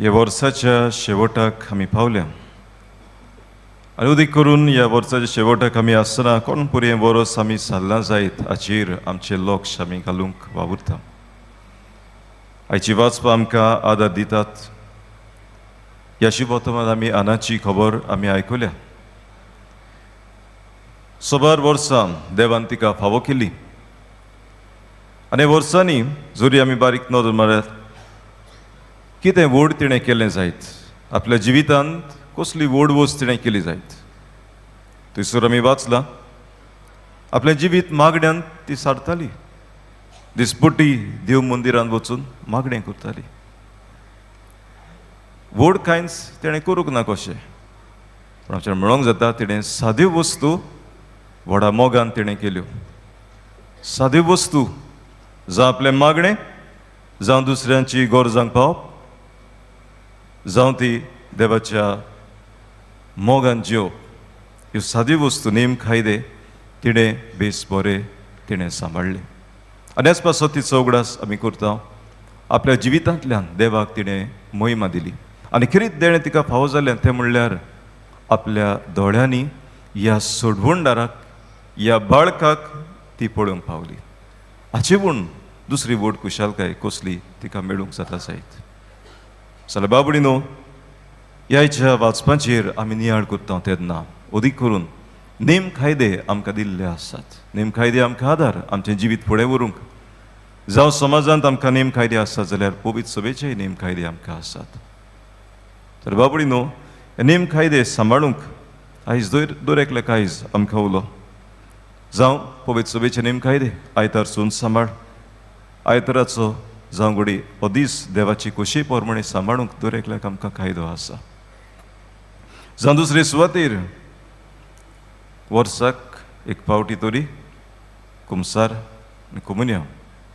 ह्या वर्साच्या शेवटाक आमी पावल्या आनी उदीक करून ह्या वर्साच्या शेवटाक आमी आसतना कोण पुरें वर्स आमी सारलां जायत हाचेर आमचें लक्ष आमी घालूंक वावुरता. आयची वाचपां आमकां आदार दितात. ह्या शिवोतमात आमी आनाची खबर आमी आयकुल्या. साबार वर्सां देवान तिका फावो केली आनी वर्सांनी जरी आमी बारीक नदर मारत कितें व्हड तिणें केलें जायत, आपल्या जिवितांत कसली व्हड वस्त तिणें केली जायत, थंयसर आमी वाचलां आपलें जिवीत मागण्यांत ती सारताली. दिसपट्टी देव मंदिरांत वचून मागणें करताली. व्हड कांयच तिणें करूंक ना कशें, पूण आमच्या म्हणूंक जाता तिणें साद्यो वस्तू व्हडा मोगान तिणें केल्यो. साद्यो वस्तू जावं आपलें मागणें, जावं दुसऱ्यांची गरजांक पावप, जावं ती देवाच्या मोगान जिवप, ह्यो साद्यो वस्तू नेम कायदे तिणें बेस बरे तिणें सांबाळ्ळे. आनी ह्याच पासत तिचो उगडास आमी करता. आपल्या जिवितांतल्यान देवाक तिणें मोहिमा दिली आनी खेरीत देणें तिका फावो जालें तें म्हणल्यार आपल्या दोळ्यांनी ह्या सोडवणदाराक, ह्या बाळकाक ती पळोवंक पावली. हाचे पूण दुसरी व्हड खुशालकाय कसली तिका मेळूंक जाता जायत. जाल्यार बाबडी न्हू, ह्या वाचपाचेर आमी नियाळ करता तेन्ना अदीक करून नेम कायदे आमकां दिल्ले आसात. नेम कायदे आमकां आदार आमचें जिवीत फुडें व्हरूंक. जावं समाजांत आमकां नेम कायदे आसात जाल्यार पवित्र सभेचेय नेम कायदे आमकां आसात. तर बाबडी न्हू, हे नेम कायदे सांबाळूंक आयज दर दर एकल्याक आयज आमकां उलो. जावं पवित्र सभेचे नेम कायदे आयतार सून सांबाळ, आयताराचो जावं घडी हो दीस देवाची खोशी प्रमाणे सांबाळूंक दर एकल्याक आमकां कायदो आसा. जावं दुसरे सुवातेर वर्साक एक फावटी तरी कुमसार आनी कोमुनियांव